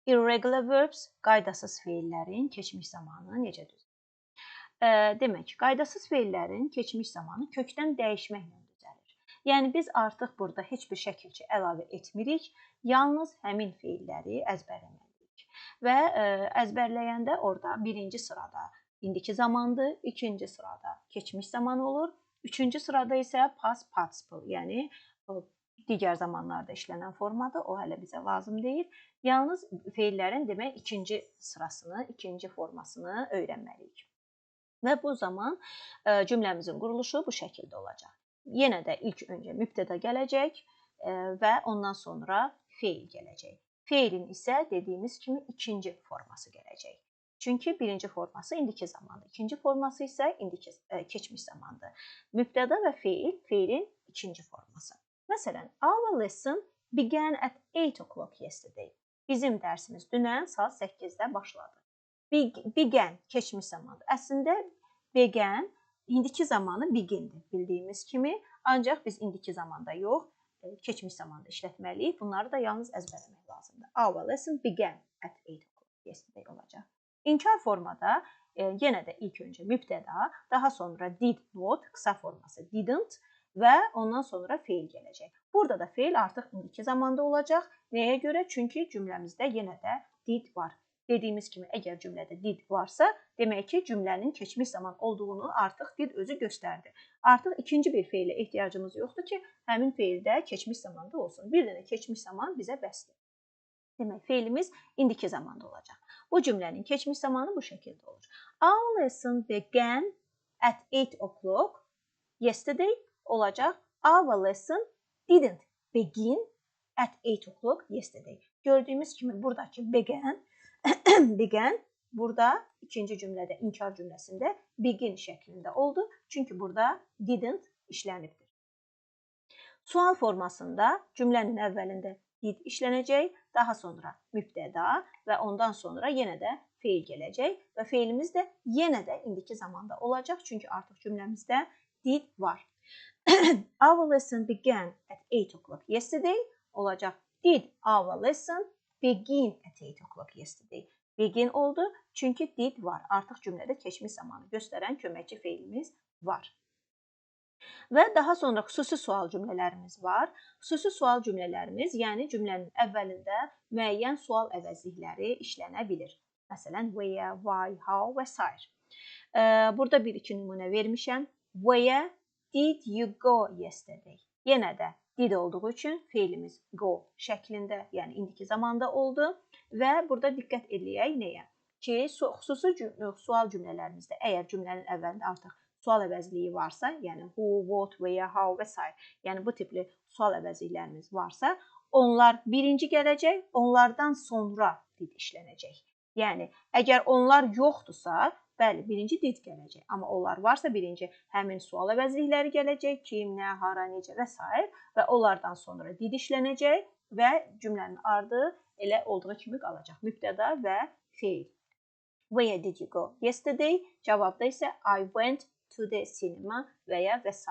Irregular verbs, qaydasız feillərin keçmiş zamanı necə düzəlir? Demək, qaydasız feillərin keçmiş zamanı kökdən dəyişməklə düzəlir. Yəni biz artıq burada heç bir şəkilçə əlavə etmirik, yalnız həmin feilləri əzbərləməliyik. Və əzbərləyəndə orada birinci sırada indiki zamandır, ikinci sırada keçmiş zaman olur, üçüncü sırada isə past participle, yəni digər zamanlarda işlənən formadır, o hələ bizə lazım deyil. Yalnız feillərin demək ikinci sırasını, ikinci formasını öyrənməliyik. Və bu zaman cümləmizin quruluşu bu şəkildə olacaq. Yenə də ilk öncə mübtəda gələcək və ondan sonra feil gələcək. Feilin isə dediyimiz kimi ikinci forması gələcək. Çünki birinci forması indiki zamandır, ikinci forması isə indiki keçmiş zamandır. Mübtəda və feil, feilin ikinci forması. Məsələn, our lesson began at 8 o'clock yesterday. Bizim dərsimiz dünən saat 8-də başladı. Began keçmiş zamandır. Əslində began indiki zamanı begindir bildiyimiz kimi. Ancaq biz indiki zamanda yox, keçmiş zamanda işlətməliyik. Bunları da yalnız əzbərləmək lazımdır. Our lesson began at 8 o'clock yesterday olacaq. İnkar formada yenə də ilk öncə mübtəda, daha sonra did not, qısa forması didn't və ondan sonra feil gələcək. Burada da feil artıq indiki zamanda olacaq. Nəyə görə? Çünki cümləmizdə yenə də did var. Dediyimiz kimi, əgər cümlədə did varsa, demək ki, cümlənin keçmiş zaman olduğunu artıq did özü göstərdi. Artıq ikinci bir feilə ehtiyacımız yoxdur ki, həmin feildə keçmiş zamanda olsun. Bir dənə keçmiş zaman bizə bəsdir. Demək, feilimiz indiki zamanda olacaq. Bu cümlənin keçmiş zamanı bu şəkildə olur. Our lesson began at 8 o'clock yesterday olacaq. Our lesson didn't begin at 8 o'clock yesterday. Gördüyümüz kimi buradakı began, began burada ikinci cümlədə, inkar cümləsində begin şəklində oldu. Çünki burada didn't işlənibdir. Sual formasında cümlənin əvvəlində did işlənəcək, daha sonra mübtəda və ondan sonra yenə də feil gələcək və feilimiz də yenə də indiki zamanda olacaq. Çünki artıq cümləmizdə did var. Our lesson began at 8 o'clock yesterday olacaq. Did our lesson begin at 8 o'clock yesterday? Begin oldu çünki did var. Artıq cümlədə keçmiş zamanı göstərən köməkçi feilimiz var. Və daha sonra xüsusi sual cümlələrimiz var. Xüsusi sual cümlələrimiz, yəni cümlənin əvvəlində müəyyən sual əvəzlikləri işlənə bilir. Məsələn, where, why, how və s. Burada bir-iki nümunə vermişəm. Where did you go yesterday? Yenə də did olduğu üçün feilimiz go şəklində, yəni indiki zamanda oldu. Və burada diqqət eləyək nəyə? Ki, xüsusi sual cümlələrimizdə əgər cümlənin əvvəlində artıq sual əvəzliyi varsa, yəni who, what, where, how və s. Yəni bu tipli sual əvəzliklərimiz varsa, onlar birinci gələcək, onlardan sonra did işlənəcək. Yəni əgər onlar yoxdursa, bəli, birinci did gələcək. Amma onlar varsa, birinci həmin sual əvəzlikləri gələcək, kim, nə, hara, necə və s. və onlardan sonra did işlənəcək və cümlənin ardı elə olduğu kimi qalacaq. Mübtəda və feil. Where did you go yesterday? Cavabda isə I went to the cinema və ya və s.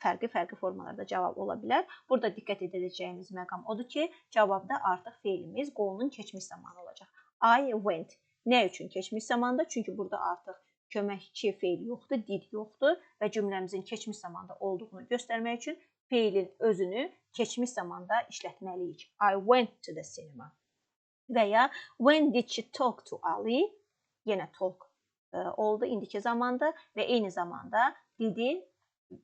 Fərqli-fərqli formalarda cavab ola bilər. Burada diqqət edəcəyimiz məqam odur ki, cavabda artıq feilimiz go-nun keçmiş zamanı olacaq. I went. Nə üçün keçmiş zamanda? Çünki burada artıq köməkçi feil yoxdur, did yoxdur və cümləmizin keçmiş zamanda olduğunu göstərmək üçün feilin özünü keçmiş zamanda işlətməliyik. I went to the cinema. Və ya when did she talk to Ali? Yenə talk oldu indiki zamanda və eyni zamanda did'i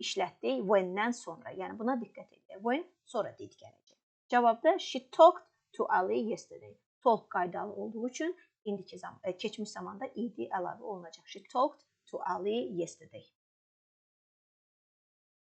işlətdik when-dən sonra. Yəni buna diqqət edək. When sonra did gələcək. Cavabda she talked to Ali yesterday. Talk qaydalı olduğu üçün indiki zaman, keçmiş zamanda ed əlavə olunacaq. She talked to Ali yesterday.